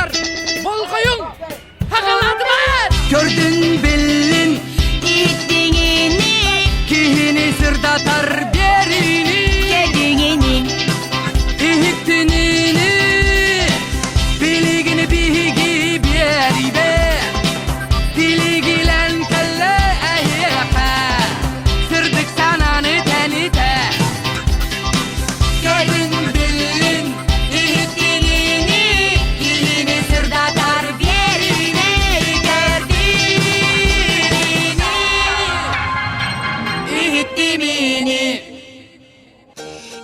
Доҕоттор, болҕойуҥ! Хагалаатыбат! Көрдүн биллин Иттиҥини киһини сырдатар биэриини Кэдиҥини иһиттинини билигини биһиги биэрибэ тилигилэн кэллэ эһиэхэ сырдык санааны тэнитэ Көрдүн биллин иһиттинини киһини сырдатар биэриини Көрдүнү иһиттимини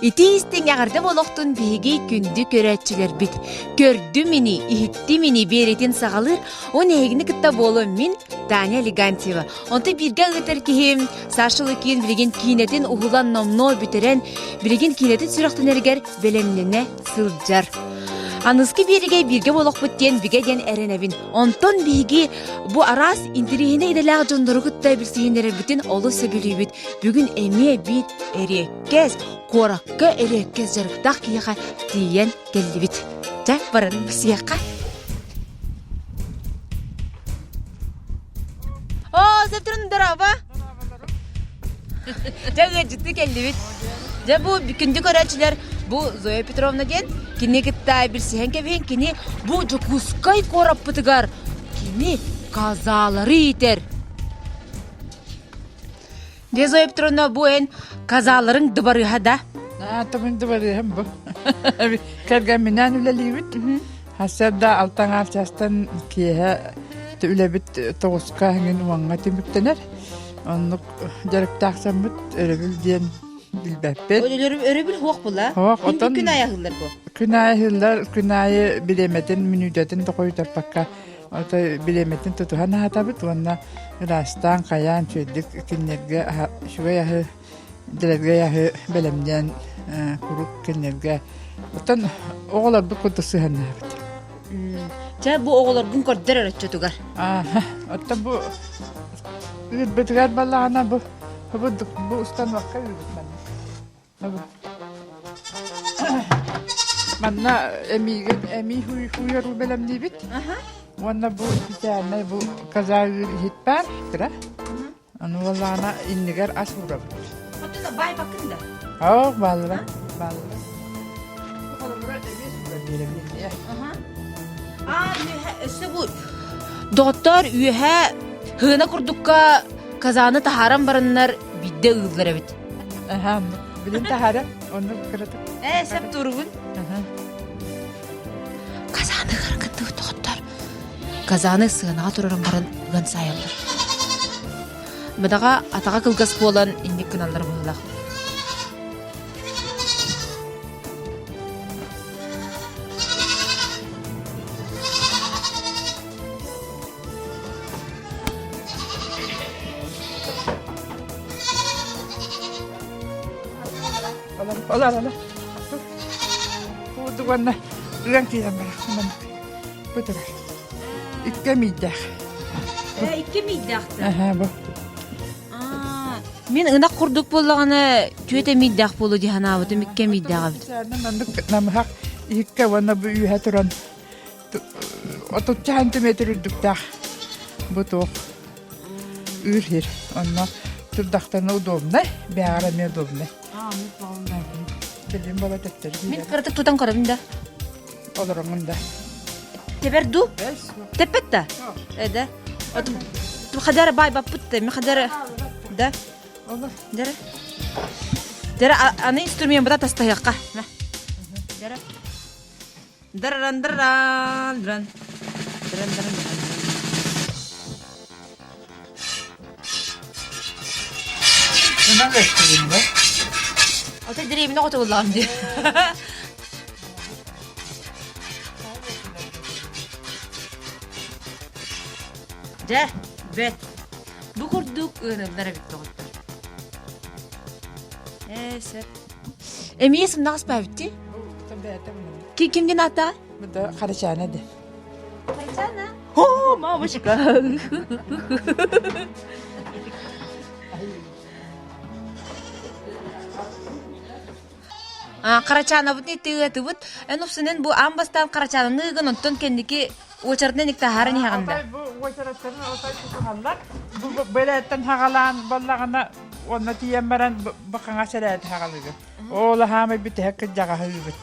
Ити истиҥ эҕэрдэ олохтун биһиги күндү көрөөччүлэрбит. Көрдүм ини, иһиттим ини биэритин саҕалыыр, он эһигини кытта буолуом мин Таня Легантьева. Онтон бииргэ ыытар киһим Саша Лукин билигин киинэтин уһулан номнуо бүтэрэн, билигин киинэтин сүрэхтэнэригэр бэлэмнэнэ сылдьар. Аныскы биэригэ бииргэ буолуохпут диэн бигэ диэн эрэнэбин. Онтон биһиги бу араас интэриэһинэй идэлээх дьоннору кытта билсиһиннэрэрбитин олус сөбүлүүбүт. Бүгүн эмиэ биир эриэккэс, куоракка эриэккэс дьарыктаах киһиэхэ тиийэн кэллибит. Дьэ, баран билсиэххэ. Оо, Сатрун, здорово! Дьэ, ыалдьыттыы кэллибит. Дьэ, бу күндү көрөөччүлэр, бу Зоя Петровна диэн кини кытта билсиһэн кэбиһин, кини бу Дьокуускай куораппытыгар кини казалары иитэр. Дьэ, Зоя Петровна, бу эн казаларыҥ дыбарыһа да? Аатабын дыбарыһым бу. Кэргэмминээн үлэлиибит. Хасыарда алтаҥаар чаастан киэһэ үлэбит тоҕуска эҥин уоҥҥа түмүктэнэр. Оннук дьарыктаахсаммыт өрөбүл диэн билбэппит. Өрөбүл суох була. Суох, отон Күн аайы аһыыллар бу. Күн аайы аһыыллар, күн аайы бириэмэтин, мүнүүтэтин тохойутарпакка ото бириэмэтин тутуһан аһатабыт уонна ыраастаан, хайаан, үчүгэйдик кинилэргэ үчүгэй аһы, дэлэргэй аһы бэлэмнээн куруук кинилэргэ оттон оҕолорбут курдук сыһыаннаһабыт. Чэ, бу оҕолоргун көрдөр өрөччүтүгэр. Оттон бу Ыырбытыгар балаҕана бу бу бу установка ыырбыт манна. Манна эмиигин эмии хуйар бэлэмниибит. Уонна бу специальнай бу каза ыыр иһит баар кыра. Аны балаҕана иннигэр ас уурабыт. Оттон баай бакын да? Оо, бааллара, бааллара. Холобура эмиэ суурар биэрэбин. Аа, үөһэ өссө бу доҕоттоор үөһэ Һыына курдукка казаны таһааран бараннар биирдэ ыыллар эбит. Аха, билин таһаара, оннук кыратык. Ээ, сеп туругун. Казаны кыргыттыы доҕоттор. Казаны сыанаҕа тураран баран ыган саайаллар. Бадаҕа атаҕа кылгас буолан инник гыналлар быһыылаах. Олар, олар. Куудук уонна ыан киирэн барар. Бу турар. Икки миийдээх. Икки миийдээхтэр. Аха, бу. Мин ынах курдук буоллаҕына түөт эмиийдээх буолуо дии санаабытым икки эмиийдээх эбит. Маннык намыһах иһиккэ уонна бу үөһэ туран отучча сантиметр үрдүктээх бу туох үүр сир онно турдахтарына удобнай бэҕэр эмиэ удобнай билим бола төттөрү Мин кыратык тутан көрөбүн да. олороҥун да Тэбэр дуу? Тэппэт да? Э да. Хадара бай баппыт да, ми хадара да. Дара. Дара аны инструмент бата тастаһыахха. Дара. Дараран дараран дран. Дран дран дран. Ынан өттүгүн бу. Ото дэриэбинэ хотуллаҕым дии. Дьэ, бэт. Бу курдук ыаныллар эбит доҕоттор. Ээ, сөп. Эмиэ сымнаҕас баабыт дии. Кимдин ааттаҕа? Харачаана де. Харачаана? О, мамочка! Карачаанабытын итти ыатыбыт. Эн упсунен бу аан бастаан Карачаананы ыгын, онтон кэнники уочаратынан иктаһааран иһэҕин да. Отой бу уочараттарын отой тутуһаллар. Бу бэлээттэн хагалаан боллаҕына онно тиийэн баран бу хаҥас эрээти хагалыгын. Ол аһаамай бүтэһик кырдьаҕаһы ыыбыт.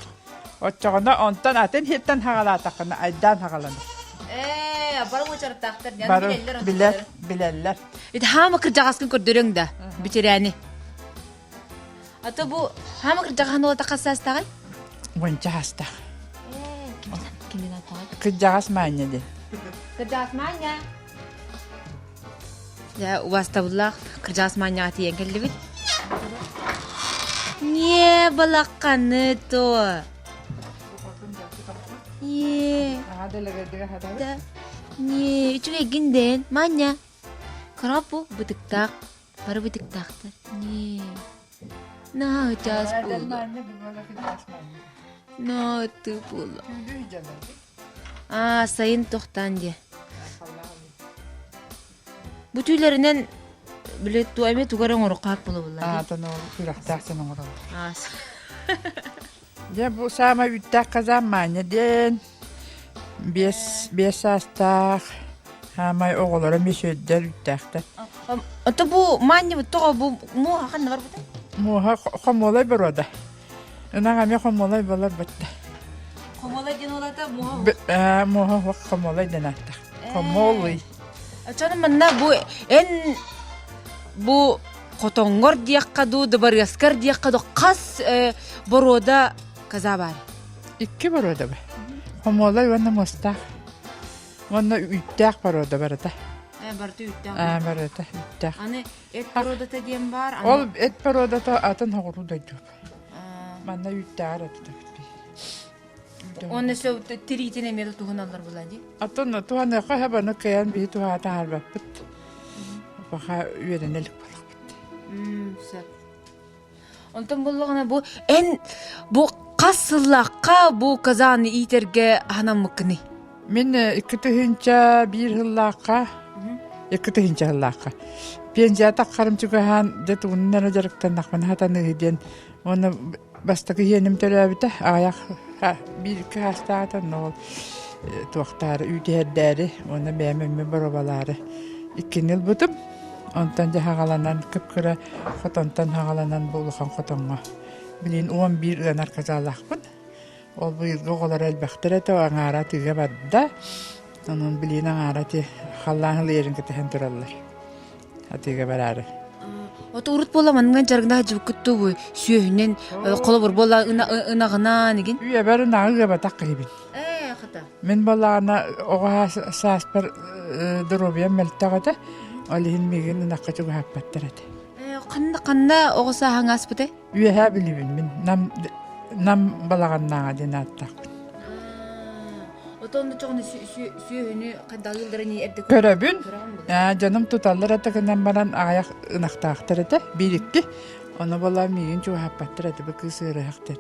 Оччоҕуна онтон атын сиртэн хагалаатаххына айдаан хагаланар. Ээ, бары уочараттаахтар диэн Бары билэллэр билэр, билэллэр. Ити хаама кырдьаҕаскын көрдөрөҥ да, бүтэрээни. Ата бу хаама кырдьаҕаһын уолата хас саастааҕый? Уонча саастаах. Ээ, кимин атаҕай? Кырдьаҕас Маанньа диэн. Кырдьаҕас Маанньа. Дьэ, убаастабыллаах кырдьаҕас Маанньаҕа тиийэн кэллибит. Не балакканы то. Не. Да. Не, үчүгэйгин дээн, Маня. Кыра бу бытыктаах, бары бытыктаахтар. Не. Наһаа ычаас буолла. Наһаа ытыы буолла. Аа, сайын тохтоон диэ. Бу түүлэринэн били ту эмиэ тугу эрэ оҥоруохха буолабыллар. Аатан ол күрэхтээх сен оҥороллор. Дьэ бу саамай үүттээх казан Маня диэн биэс биэс саастаах хаамай оҕолоро мисүөддэр үүттээхтэр. Ото бу Маня тоҕо бу муоха ханна барбыта? Муоха хомуолай боруода. Ынах эмиэ хомуолай буолар бытта. Хомуолай диэн уолата муоха Муоха хомуолай диэн ааттаах. Хомуолуй. Чону манна бу эн бу хотоҥҥор диэххэ дуу, дыбарыаскар диэххэ дуу хас боруода коза баар? Икки боруода бар. Хомуолай уонна муостаах. Уонна үүттээх боруода барыта. Барыта үүттээх. Аа, барыта үүттээх. Аны эт боруодата диэн баар. Ол эт боруодата атын хоҕуруу дойду. Манна үүттээҕэр атытабыт Уонна өссө тириитин эмиэ туһаналлар буолаа дии. Атын туһаныахха сөп, аны кыайан биһи туһаата хаалбаппыт. Баха үөрэнэ илик буоллахпыт. Сөп. Онтон буллаҕына бу эн бу хас сыллаахха бу казаны иитэргэ аһанаммыккыный? Мин 2001 сыллаахха 2000 сыллаахха пенсията харым чугаһаан дьэ тугунан эрэ дьарыктаннахпына хатаныыһы диэн уонна бастакы иһиэним төрөөбүтэ аҕыйах биир-икки саастаах этэ онно ол туохтаары үүтүһэрдээри уонна бэйэм эмиэ боруобалаары иккини ылбытым онтон дьэ хаҕаланан кып-кыра хотонтон хаҕаланан бу улахан хотоҥҥо билигин 11 ыанар казаалаахпын ол быйылгы оҕолоро элбэхтэр этэ аҥаара атыыга барда онон билигин аҥаара ити халлаан ылыйарын кэтэһэн тураллар атыыга бараары. Ото урут буола манныган дьарыгнаах дьыбыккыт бу сүөһүнэн холобур буола ынаҕынаан игин. Үйэбэр ынаҕы ыабатах киһибин. Ээ хата. Мин балаана оҕо сааспар доруобуйам мөлтөх этэ. Ол иһин миигин ынахха чугаһаппаттар этэ. Ханна ханна оҕо сааһыҥ ааспытай? Үөһээ Бүлүүбүн мин Нам Нам балаҕаннааҕа диэн ааттаахпын. Отон чоҕуну сүөһүнү хайдалыылларын эрдэ Көрөбүн. Дьонум туталлар этэ гынан баран аҕыйах ынахтаахтар этэ биир-икки. Ону буола миигин чугаһаппаттар этэ бу кыыс ыарыһах диэн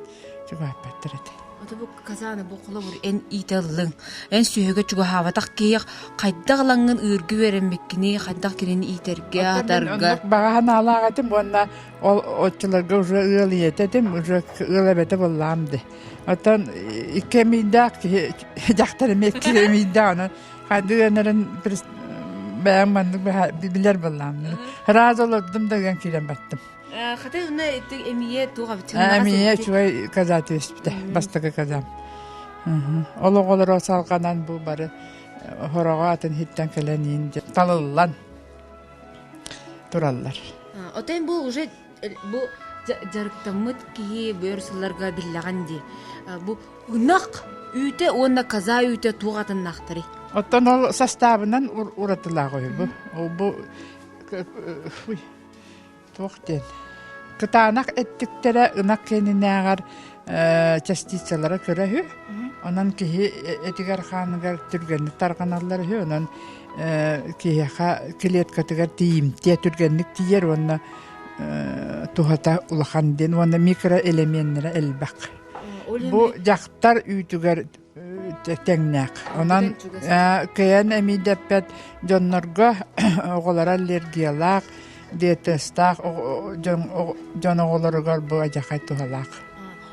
чугаһаппаттар этэ. Ото бу казаны бу холобур эн иитэллиҥ, эн сүөһүгэ чугаһаабатах киһи хайдах ылаҥҥын ыырга үөрэммиккиний, хайдах кинини иитэргэ, аһатарга? Оннук баҕа санаалаах этим уонна ол оччолорго уже ыал ийэтэ этим, уже ыал эбэтэ буоллаҕым дии. Оттон икки эмиийдээх киһи дьахтар эмиэ икки эмиийдээх онон хайдах ыанарын бэйэм маннык билэр буоллаҕым. Ыраас олордум да ыан киирэн баттым. Хата уна эмиэ туох эбит Эмиэ үчүгэй каза түспүтэ, бастакы казам. Ол оҕолоро салҕанан бу бары хороҕо атын иһиттэн кэлэн иин талыллан тураллар. Отон бу уже бу дьарыктаммыт киһи бу өр сылларга биллэҕин дии. Бу ынах үүтэ уонна каза үүтэ туох атыннаахтарый? Оттон ол састаабынан уратылаах үһү бу. Бу туох диэн кытаанах эттиктэрэ ынах киэнинээҕэр частицалара кыра үһү. Онон киһи этигэр-хааныгар түргэнник тарҕаналлар үһү. Онон киһиэхэ клеткатыгар тиийимтиэ түргэнник тиийэр уонна туһата улахан диэн уонна микроэлеменнэрэ элбэх. Бу дьахтар үүтүгэр тэҥнээх. Онон кыайан эмиийдэппэт дьоннорго оҕолоро аллергиялаах, диатезтаах дьон оҕолоругар бу адьахай туһалаах.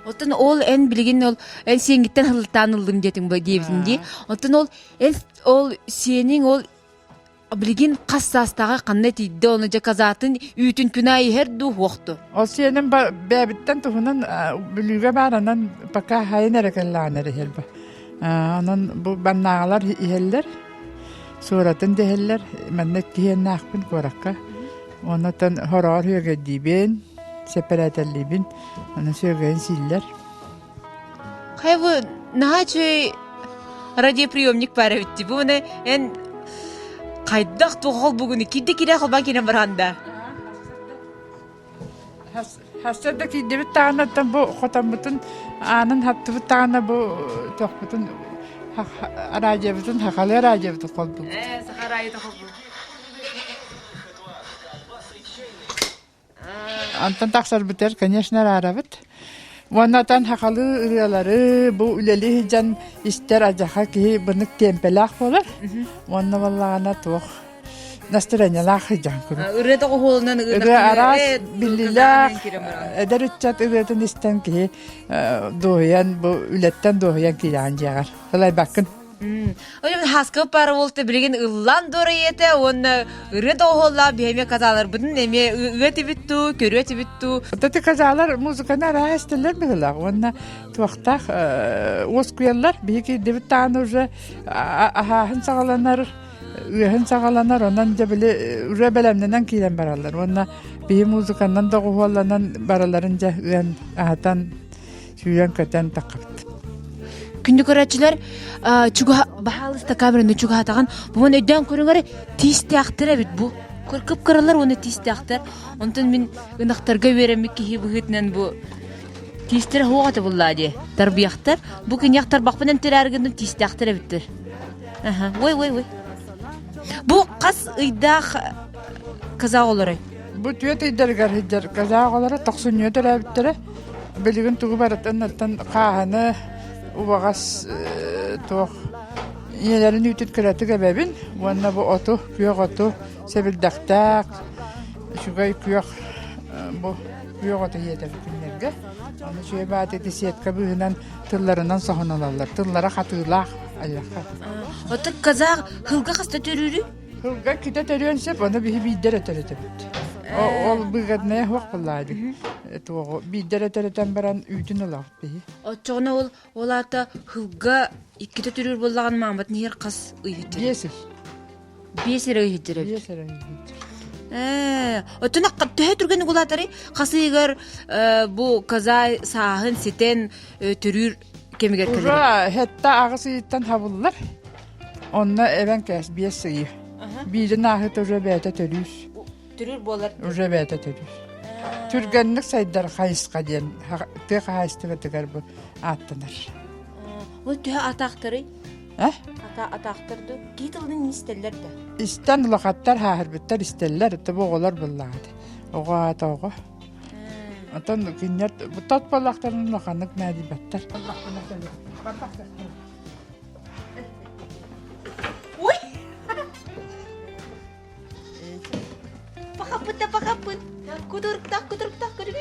Оттон ол эн билигин ол эн сиэҥҥиттэн хылтаан ыллым диэтиҥ диэбитин дии. Оттон ол эн ол сиэниҥ ол билигин хас саастааҕа ханна тиийдэ ону дьэ казаатын үүтүн күн аайы иһэр дуу суохту? Ол сиэним бэйэбиттэн туһунан Бүлүүгэ баар онон пока хайын эрэ кэллэҕинэ эрэ иһэр Онон бу баннааҕалар иһэллэр, суоратын дэһэллэр, манна иккиһиэннээхпин куоракка. Оннуттан хороҕор сүөгэйдиибин, сэпэрээтэллиибин, аны сүөгэйин сииллэр. Хайа бу наһаа үчүгэй радиоприемник баар эбит дии. Бу маны эн хайдах туох холбугуну кирде кире холбаан киирэн баран да. Сарсыарда киирдибит даҕаныттан бу хотоммутун аанын хаптыбыт даҕаны бу туохпутун радиобутун сахалыы радиобутун холбуубут. Ээ, саха радиота холбуу. Онтон тахсарбытыгар, конечно, араарабыт. Уонна отон сахалыы ырыалары бу үлэлии сылдьан истэр адьаха киһи бынык тиэмпэлээх буолар. Уонна буоллаҕына туох настроениелаах сылдьан курдук. Ырыа тоҕуһуолунан Ырыа араас биллиилээх эдэр ыччат ырыатын истэн киһи дуоһуйан бу үлэттэн дуоһуйан киирэҕин дьиэҕэр. Ылайбаккын. Ой, хаскы пара буолта билигин ыллан дуорайета уонна ырыа доҕуһуоллаах биһиэми казаларбытын эмиэ ыа тибит туу, көрүө тибит туу. Тати казалар музыканы араас истэллэр быһыылаах уонна туохтаах уоскуйаллар биһиги киирдибит тааны уже аһааһын саҕаланар ыаһын саҕаланар онон дьэ били уже бэлэмнэнэн киирэн бараллар уонна биһи музыканнан доҕуһуолланан бараларын дьэ ыан аһатан сүүрэн-көтөн таххабыт. Күндү көрөөччүлэр, чугаһ баһаалыста камераны чугаһатаҕын, бу өйдөөн көрүҥ тиистээхтэр эбит бу. Кып-кыралар уонна тиистээхтэр. Онтон мин ынахтарга үөрэммит киһи быһыытынан бу тиистэрэ суох этэ буллаа дии. Тарбыйахтар. Бу киниэх тарбахпын эмтэрээр гынным тиистээхтэр эбиттэр. Аха. Ой, ой, ой. Бу хас ыйдаах казах олорой? Бу түөрт ыйдарыгар сылдьар казах оҕолоро тохсунньуга төрөөбүттэрэ. Билигин тугу барытын оттон хааһыны убаҕас туох ийэлэрин үүтүн кыратык эбэбин уонна бу оту, күөх оту сэбирдэхтээх үчүгэй күөх бу күөх оту иэтэбит күннэргэ. Аны үчүгэй бааты ити сетка быыһынан тылларынан соһон ылаллар. Тыллара хатыылаах айахха. Оттон казах хылга хаста төрүүрүй? Сылга китэ төрүөн сөп, ону биһи биирдэ эрэ төрөтөбүт. Ол быгадная суох буоллаҕа Туоҕу биирдэ эрэ төрөтөн баран үүтүн ылабыт биһи. Оччоҕуна ол ол аата сылга иккитэ төрүүр буоллаҕына мааматын иһэр хас ый иһиттэр? Биэс ый. Биэс эрэ ый иһиттэр эбит. Биэс эрэ ый иһиттэр. Ээ, оттон төһө түргэнник улаатарый? Хас ыйыгар бу каза сааһын ситэн төрүүр кэмигэр кэлэр? Уже хетта аҕыс ыйыттан хабыллар. Онно эбэн кээс биэс ыйы. Биирин ааһыта уже бэйэтэ төрүүр. Төрүүр буолар. Уже бэйэтэ төрүүр. Түргэнник сайдар хайысха диэн тыа хаһаайыстыбатыгар бу ааттанар. Ол төһө атаахтарый? Э? Ата атаахтар ду? Киһи тылын истэллэр да. Истэн улахаттар хааһырбыттар истэллэр, тобу оҕолор буллаҕат. Оҕо аата оҕо. Онтон кинилэр тот буоллахтарын улаханнык наадыйбаттар. Ой! Пахаппыт да пахаппыт. Кудуруктах, кудуруктах, кудурук.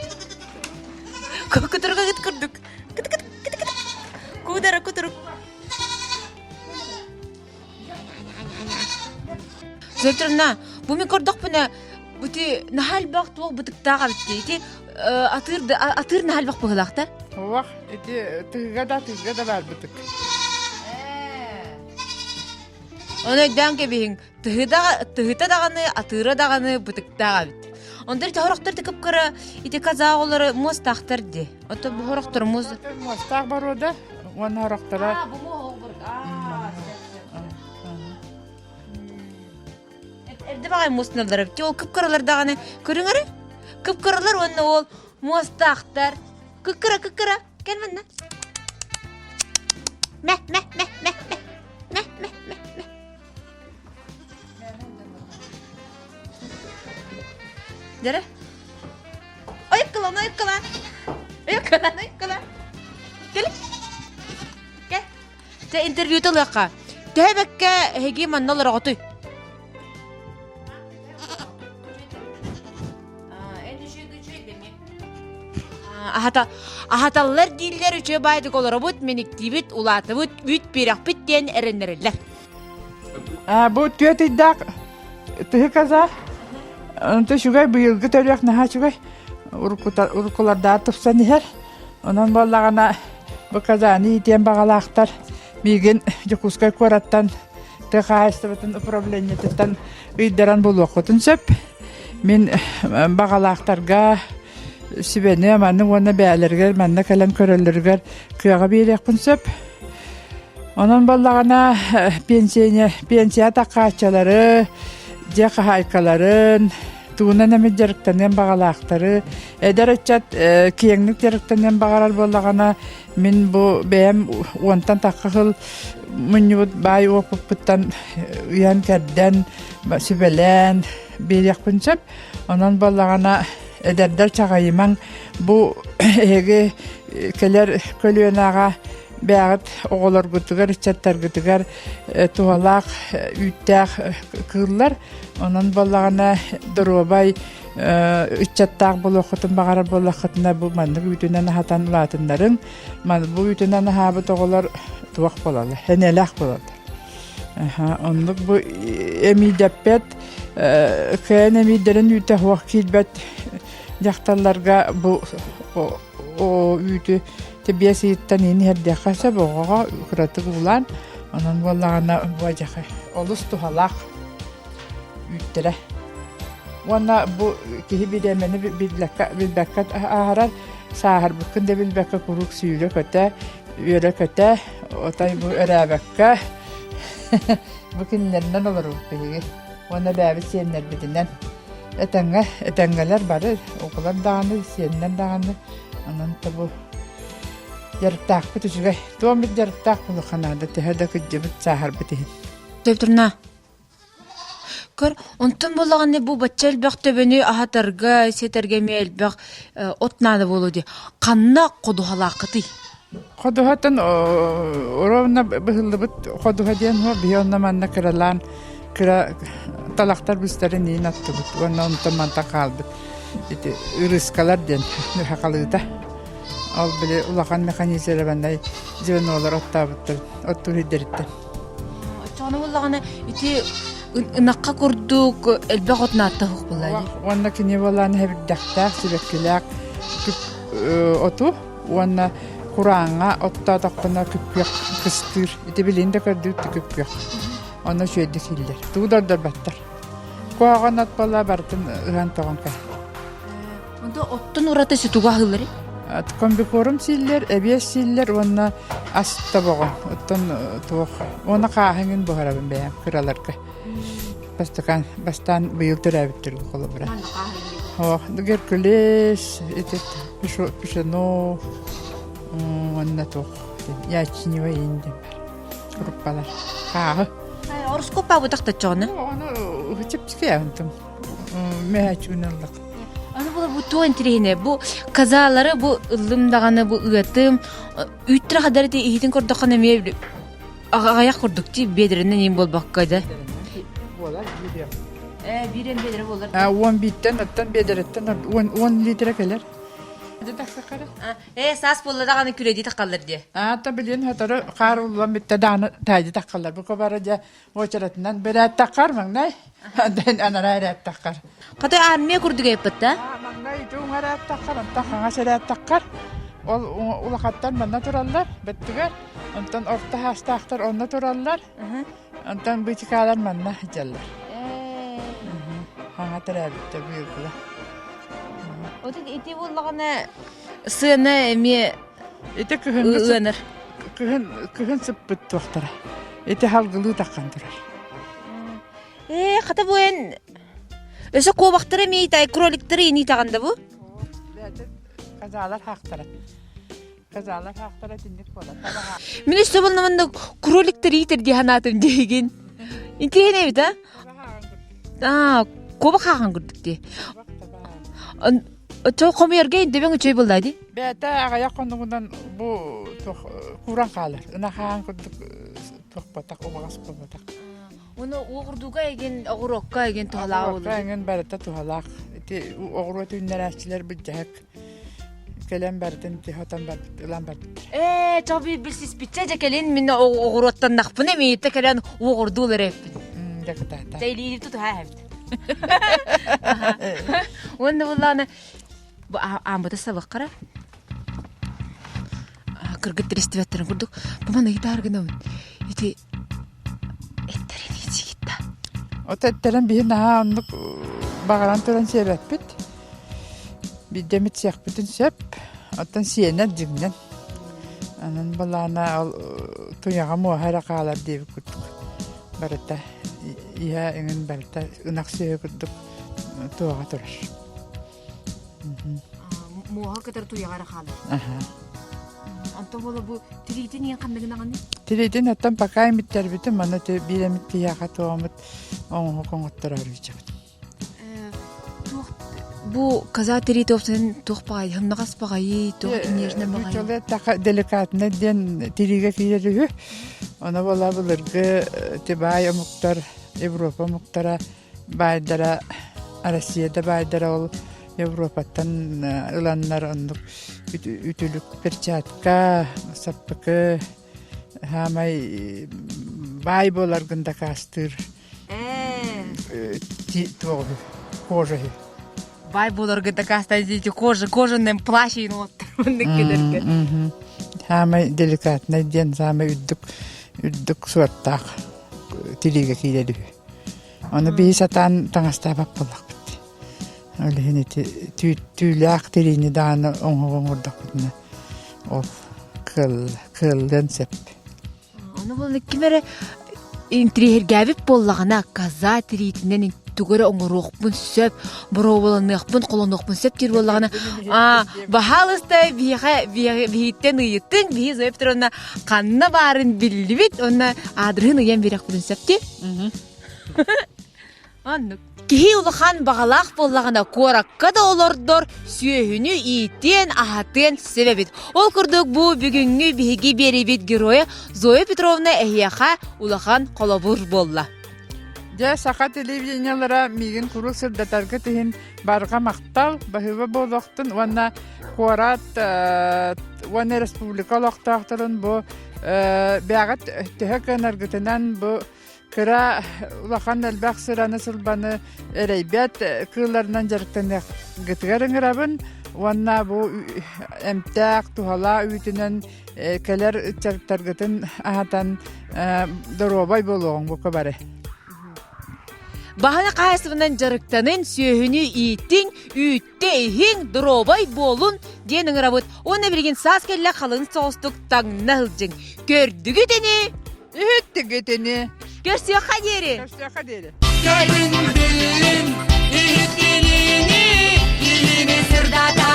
Кудуруга гыт курдук. Кыт кыт кыт кыт. Кудара кудурук. Зөтүрна, бу мен көрдөхпүнэ, бути наһаа элбэх туох бытыктаах эбит Ити атыыр атыыр наһаа элбэх быһыылаах да? Уох, ити тыһыга да тыһыга да баар бытык. Ону өйдөөн кэбиһиҥ, тыһыта даҕаны, атыыра даҕаны бытыктаах эбит. Онтон ити хорохтор кып-кыра ити казах оҕолоро муостаахтар дии. Ото бу хорохтор муос... Муостаах боруода уонна хорохторо... бу Эрдэ баҕай муостаналлар эбит. Ол кып-кыралар даҕаны көрүҥ эрэ. Кып-кыралар уонна ол муостаахтар. Кыккыра, кыккыра. Кэл манна. Мэ, мэ, мэ, мэ, мэ. Мэ, мэ, мэ, мэ. Дьэрэ. Ойуккалан, ойуккалан. Ойуккалан, ойуккалан. Кэл. Кэл. Чэ, интервью ылыахха. Төһө бэккэ эһиги манна олороҕутуй? Аһата, аһаталлар дииллэр үчүгэй баайдык олоробут, мэниктиибит, улаатыбыт, үүт биэрэхпит диэн эрэннэрэллэр. Бу түөрт ыйдаах тыһы каза. Онто үчүгэй быйылгы төрүөх наһаа үчүгэй. Уруккулардаах тупсан иһэр. Онон буоллаҕына бу казаны иитиэн баҕалаахтар миигин Дьокуускай куораттан тыа хаһаайыстыбатын управлениетыттан ыйдаран булуоххутун сөп. Мин баҕалаахтарга сүбэни манны уонна бэйэлэригэр манна кэлэн көрөллөрүгэр кыаҕы биэриэхпин сөп. Онон буоллаҕына пенсия, пенсия таккааччылары, дьиэ хаһаайкаларын, тугунан эмит дьарыктаныан баҕалаахтары, эдэр ыччат киэҥник дьарыктаныан баҕарар буоллаҕына, мин бу бэйэм уонтан тахха сыл мунньубут баай уопуппуттан ыйан-кэрдэн, сүбэлээн биэриэхпин сөп. Онон буоллаҕына эдэрдэр чаҕыйымаҥ, бу эһиги кэлэр көлүөнэҕэ бэйэҕит оҕолоргутугар, ыччаттаргытыгар туһалаах үүттээх кыыллар. Онон буоллаҕына доруобай ыччаттаах буолуоххутун баҕарар буоллаххытына бу маннык үүтүнэн аһатан улаатыннарыҥ. Бу үүтүнэн аһаабыт оҕолор туох буолаллар, энэлээх буолаллар. Оннук бу эмиийдэппэт, кыайан эмиийдэрин үүтэ суох киирбэт дьахталларга бу үүтү биэс ыйыттан иин иһэрдиэххэ сөп оҕоҕо кыратык уулаан онон буоллаҕына бу адьаха олус туһалаах үүттэрэ уонна бу киһи бириэмэни билбэккэ ааһарар сааһырбыккын да билбэккэ куруук сүүрэ-көтө үөрэ-көтө отой бу өрөөбөккө бу кинилэринэн олоробут биһиги уонна бэйэбит сиэннэрбитинэн этэҥҥэ этэҥҥэлэр бары оҕолор даҕаны сиэннэр даҕаны онон бу дьарыктаахпыт үчүгэй туом бит дьарыктаах буолуохха наада төһө да кырдьыбыт сааһырбыт иһин Төптөрүнэ Көр, онтон буоллаҕына бу бачча элбэх төбөнү аһатарга, сиэтэргэ эмиэ элбэх от наада буолуо дии. Ханна ходуһалааххытый? Ходуһатын ровно быһыллыбыт ходуһа диэн суох биһи онно манна кыралаан кыра талахтар быстарын иин аттыбыт уонна онтон мантан хаалбыт ити ырыскалар диэн хахалыыта ол били улахан механизированнай звенолар оттообуттар оттуур сирдэриттэн Оччоҕуна буоллаҕына ити ынахха курдук элбэх от нааттаһыах буолла дии. Уонна кини буолаан эбирдэхтээх сибэккилээх оту уонна курааҥҥа оттоотоххуна күппүөх кыстыыр. Ити билин да көрдүүт күппүөх. Онно үчүгэйдик сииллэр. Тугу да ордорботтор. Куһаҕан от буола барытын ыһан-тоҕон кэһэр. Онто оттон ураты сүтүгү аһыыллар Комбикорм сииллэр, эбиэс сииллэр уонна ас тобоҕо. Оттон туох уонна хааһыҥын буһарабын бэйэм кыраларга. Бастакан бастаан быйыл төрөөбүттэр холобура. О, Геркулес, ити пшено уонна туох ячневый иин диэн бар. Круппалар. Хааһы. Ороскуоппа бутахтаччоҕуна? Ону чэпчэки аһынтым. Мөһөөччүгүн ыллах. Аны була бу туох интириэһинэ бу казалары бу ыллым даҕаны бу ыатым үүттэрэ хадары ти иһитин көрдөххө эмиэ аҕыйах курдук ти биэдэринэн иин буолбакка да буолар биир э биирэн биэдэрэ буолар уон бииртэн оттон биэдэрэттэн уон литра кэлэр э саас буолла даҕаны күрэдии таххаллар диэ аата билин сотору хаар уллан бүттэ даҕаны таайды таххаллар бу бара дьэ уочаратынан бэрээттэххэр маҥнай анараа эрээттаххар Хата армия курдук эппит да? Маҥнай ити уҥа эрээттаххар онтон хаҥас эрээттаххар ол улахаттар манна тураллар бэттигэр онтон орто хаастаахтар онно тураллар онтон быычыкаалар манна сылдьаллар хаҥа төрөөбүттэр быйылгыла Отут ити буоллаҕына сыана эмиэ Ити кыһыҥҥы ыанар. Кыһын кыһын сыппыт туохтара. Ити халгылыы таххан турар. Ээ, хата бу эн өсө куобахтары эмиэ итай кроликтары ини итаҕын да бу? Казалар хаахтара. Казалар хаахтара итинник буолар. Мин өссө буолла кроликтары иитэр дии санаатым диигин. Интиһин эбит а? Аа, куобах хаахан курдук дии. Оччо хомуйарга индэбэҥ үчүгэй буолла дии. Бэйэтэ аҕыйах хонугунан бу кууран хаалар. Ынахаан курдук туохпатах, убаҕас буолбатах. Уну уоҕурдууга эгин, оҕуруокка эгин туһалаах буолар. Оҕуруокка эгин барыта туһалаах. Ити оҕуруот үүннэрээччилэр былдьаһык. кэлэн барытын хотон барбыт, ылан барбыт. Ээ, чо билсиспитчэ дьэ кэлин мин оҕуруоттаннахпына миитэ кэлэн уоҕурдуу эрэппин. Дьэ кытаата. Дьэ тутуһа эбит. Уонна буллаана бу аамбыта сабыққара кыргыттар истибэттэрин курдук бу маны ыйытаар гынабын ити Эттэрин иитигит да? Ото эттэрин биһи наһаа оннук баҕаран туран сиэбэппит. Биирдэ эмит сиэхпитин сөп. Оттон сиэнэр дьиҥнэн. Анан балаана ол туйаҕа муоһа эрэ хаалар диэбит курдук. Барыта иһэ иҥин барыта ынах сүөһү курдук туоҕа турар. Муоһа кытары туйаҕа эрэ хаалар. Онтон буола бу тириитин иэн ханныгын аҕаны? Тириитин оттон пока эмиттэрбитин маны биир эмит киһиэхэ туомут оҥоһук оҥоттороор үчэбит. Туох бу коза тириитэ опсанын туох баҕайы хымнаҕас баҕайы туох нежный баҕайы Чоле таха деликатный диэн тириигэ киирэр үһү. Ону буола былыргы тибаай омуктар Европа омуктара баайдара Россия да баайдара ол Европаттан ыланнар оннук үтүлүк перчатка саппыкы хаамай баай буоларгын дакаастыыр туоҕу кожа баай буоларгын дакаастаан кожа кожаным плащ кэлэргэ хаамай деликатнай диэн саамай үрдүк үрдүк суортаах тириигэ киирэр үһү Ону биһи сатаан таҥастаабат буоллахпыт. Ол иһин ити түүлээх тириини даҕаны оҥоһук оҥордохпутуна ол кыаллыан сөп. Ону буолла ким эрэ интириэһиргээбит буоллаҕына коза тириитинэн тугу эрэ оҥоруохпун сөп, боруобаланыахпын, холонуохпун сөп диир буоллаҕына, аа, баһаалыста биһиэхэ биһиттэн ыйыттыҥ, биһи Зоя Петровна ханна баарын биллибит, уонна аадырыһын ыйан биэриэхпитин сөп дии. Оннук. Киһи улахан баҕалаах буоллаҕына куоракка да олордор, сүөһүнү иитиэн, аһатыан сөп эбит. Ол курдук бу бүгүҥҥү биһиги биэрибит геройа Зоя Петровна эһиэхэ улахан холобур буолла. Дьэ, саха телевидениелара миигин куруук сырдатаргыт иһин барҕа махтал, баһыыба буолуохтун уонна куорат уонна республика олохтоохторун бу бэйэҕит төһө кыанаргытынан бу кыра улахан элбэх сыраны-сылбаны эрэйбэт кыылларынан дьарыктаныахгытыгар ыҥырабын уонна бу эмтээх туһалаах үүтүнэн кэлэр ыччаттаргытын аһатан доруобай буолуоҕуҥ бука бары. Баһыны хаһаайыстыбанан дьарыктанын, сүөһүнү иитиҥ, үүттэ иһиҥ, доруобай буолун диэн ыҥырабыт. Уонна билигин саас кэллэ халыҥ соҕустук таҥна сылдьыҥ. Көрдүгүт ини? Үһүттүгүт ини? Көрсүөххэ диэри! Көрсүөххэ диэри! Көрүн биллин, иһиттин ини, киһини сырдата.